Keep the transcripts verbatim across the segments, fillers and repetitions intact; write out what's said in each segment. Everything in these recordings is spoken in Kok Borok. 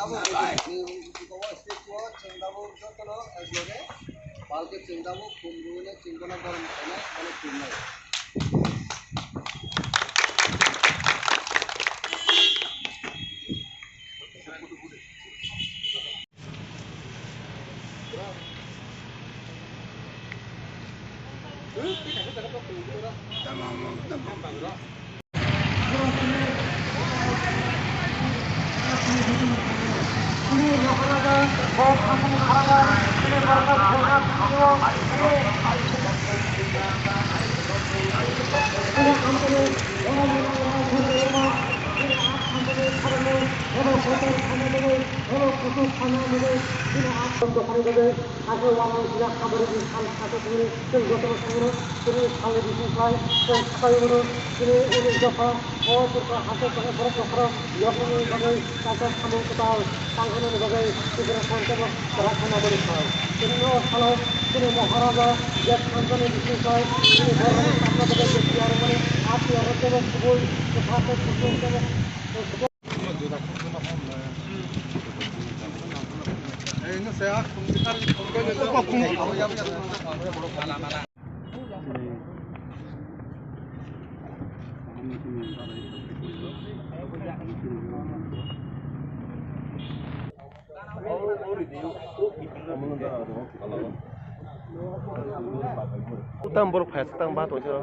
Chwng tabuk jotono ekloge palke chwng tabuk khum rwino chwng bono borom khainai, bono khumnai. Abo wanang sila habari di sal sate tini tei joto songno tini sal di sal tei sakai uno tini uni jopha o turka haste tongwi borok jokhoro yokni bagwi kaisa samung kwtal tangkhaimani bagwi Tripura Sangsad Rakhana Bari Sal. Tini o salo tini Maharaja Jet Sansani bising sai tini borokno tapna bagwi je tiyar mani a tiyar tebo kubui kwthar tei kusung tebo Utang borok phai, utang ba tongsa.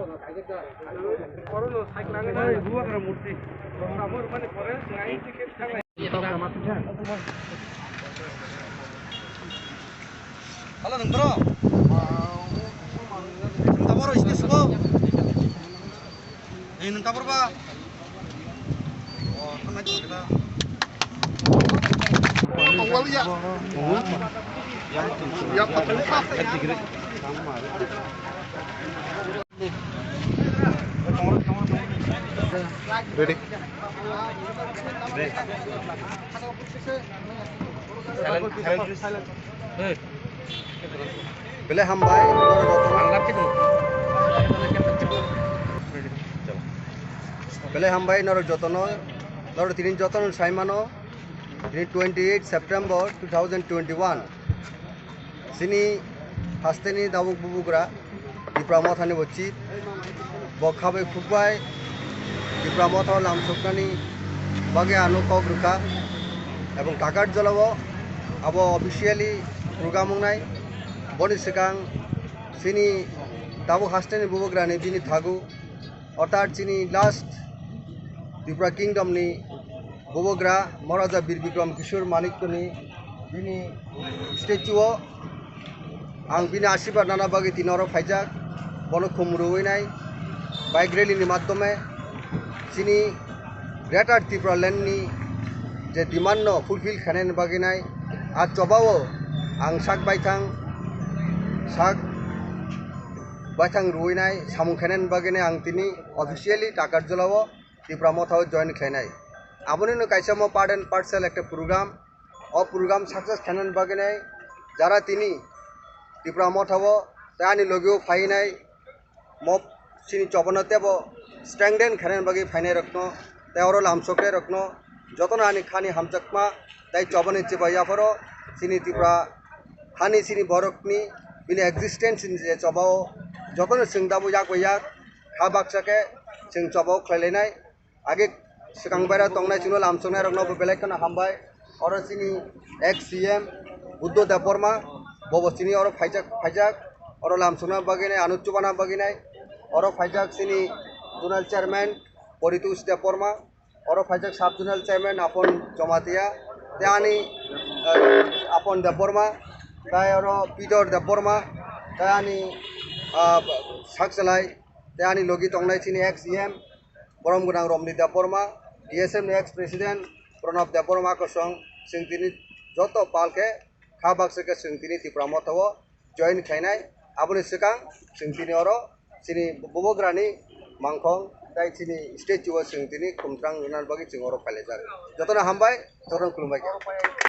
Halo, nung toro? Nung taboro sini subo? Eh, nung tabor ba? Oh, thangai tong kita. Tongwal ya. Ya, Ready. Belai hambai, norok jotono. Belai hambai, norok jotono. Norok tini jotono saimano. Tini twenty eight September two thousand twenty one. Chini hasteni tabuk bubugra Tipra Mothani bo chief, bo khabai khukbai Tipra Motha lamsoknani bagwi ano kok rwkha, ebong Takarjalao abo officially program wngnai. Boni swkang chini tabuk hasteni bubugrani bini thagu, orthat chini last Tripura Kingdom ni bubagra Maharaja Bir Bikram Kishore Manikya ni bini statue o ang bini asirwad nana bagwi tini oro phaijak, bono khum rwui nai bike rally ni madhyome chini Greater Tripura Land ni je demand no fulfill khainani bagwi nai a choba o ang sak baithang sak baithang rwui nai samung khainani bagwi nai ang tini officially Takarjalao Tipra Motha o join khlainai. Aboni no kaisa mo part and parcel ekta program. O program success khainani bagwi nai jara tini Tipra Motha o tei ani logi o phainai mo chini chobano tebo strengthen khainani bagwi phainai rokno tei oro lamsoknai rokno jotono ani khani hamjakma tei chobani chibai yapharo chini Tipra hani chini borokni bini existence ni je choba o jotono chwng dabo yak bai yak kha baksa khe chwng choba o khlai lainai. Age swkang baira tongnai chwngno lamsoknai rokno bo belai kheno hambai. Oro chini ex C M Buddha Debbarma, bobo chini oro phaijak, phaijak, oro lamsokna bagwi nai, ano chubana bagwi nai. Oro phaijak chini zonal chairman Paritosh Debbarma, oro phaijak sub zonal chairman Apon Jamatia, tei ani, eh, Apon Debbarma, tei oro Peter Debbarma, tei ani, ah, sakchalai, tei ani logi tongnai chini ex C M, Borom gwnang Romni Debbarma, D S M ni ex president Pranab Debbarma kosong, chwng tini joto pal khe kha baksa khe chwng tini Tipra Motha o join khlainai. Aboni swkang chwng tini oro chini bubagrani mangkhong tei chini statue o chwng tini khumtrang rwna bagwi chwng oro phailaijak. Jotono hambai, jotono khulumbai khe.